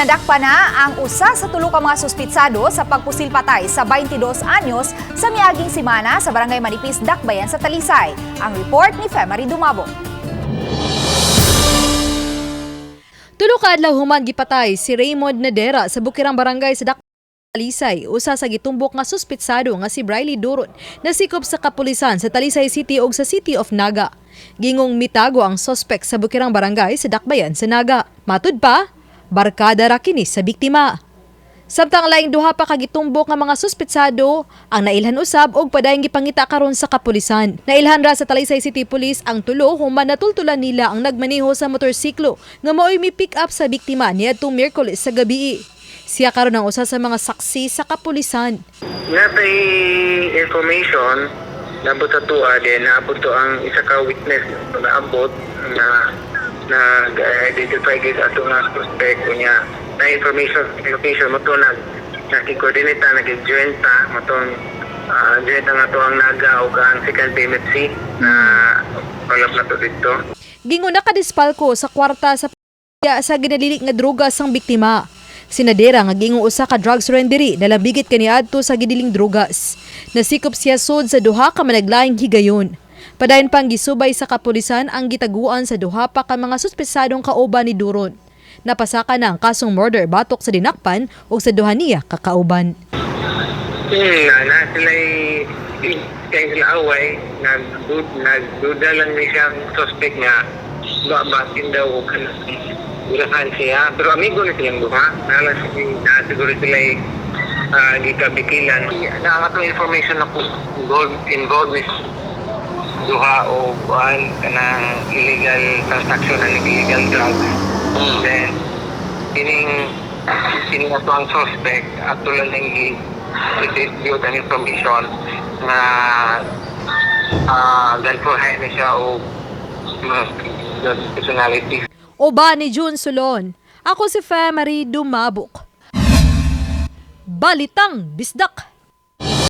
Nadakpa na ang usa sa tulo ka mga suspitsado sa pagpusil patay sa 22 anyos sa miaging semana sa Barangay Manipis, Dakbayan sa Talisay. Ang report ni Femary Dumabo. Tulo ka adlaw human gipatay si Raymond Nadera sa Bukirang Barangay sa Talisay, usa sa gitumbok nga suspitsado nga si Briley Duron nasikop sa kapulisan sa Talisay City ug sa City of Naga. Gingong mitago ang suspect sa Bukirang Barangay sa Dakbayan sa Naga. Matud pa, barkada ra kini sa biktima. Samtang laing duha pa ka gitumbok nga mga suspitsado ang nailhan usab og padayong gipangita karon sa kapulisan. Nailhan ra sa Talisay City Police ang tulo human natultulan nila ang nagmaneho sa motorsiklo nga maoy mi-pick up sa biktima niadtong Miyerkules sa gabi. Siya karon ang usa sa mga saksi sa kapulisan. Natay information nabot sa tuwa din naabot to ang isa ka witness na naabot na nag-identify gid ato nga suspect unya na information information mo to nag naki-coordinate ta, nag-join ta mo tong join ta nga to ang Naga ug ang second PMFC na follow na to dito. Gingon nakadispalko sa kwarta sa sa ginalilik nga droga sang biktima. Sinadera nga gingong usa ka drug surrendery nalabigit kaniadto sa gidiling drogas. Nasikop siya sud sa duha ka managlaing higayon. Padayon pang gisubay sa kapulisan ang gitaguan sa duha pa ka mga suspetsadong kauban ni Duron. Napasaka na ang kasong murder batok sa dinakpan ug sa duha niya kakauban. Na sila kay sila away, nagduda lang ni siyang suspect nga ba batin daw o kanang ulahan siya. Pero amigo na silang duha. Na, na siguro sila gikabikilan. Na ang atong information na kung involved ni duha o kuan kanang illegal transaction ng illegal drugs. Then kining kining ato ang suspect ato lang nang i-dispute ang information na gun for hire na siya o mga personality. Oba ni June Solon. Ako si Fe Marie Dumabok. Balitang Bisdak.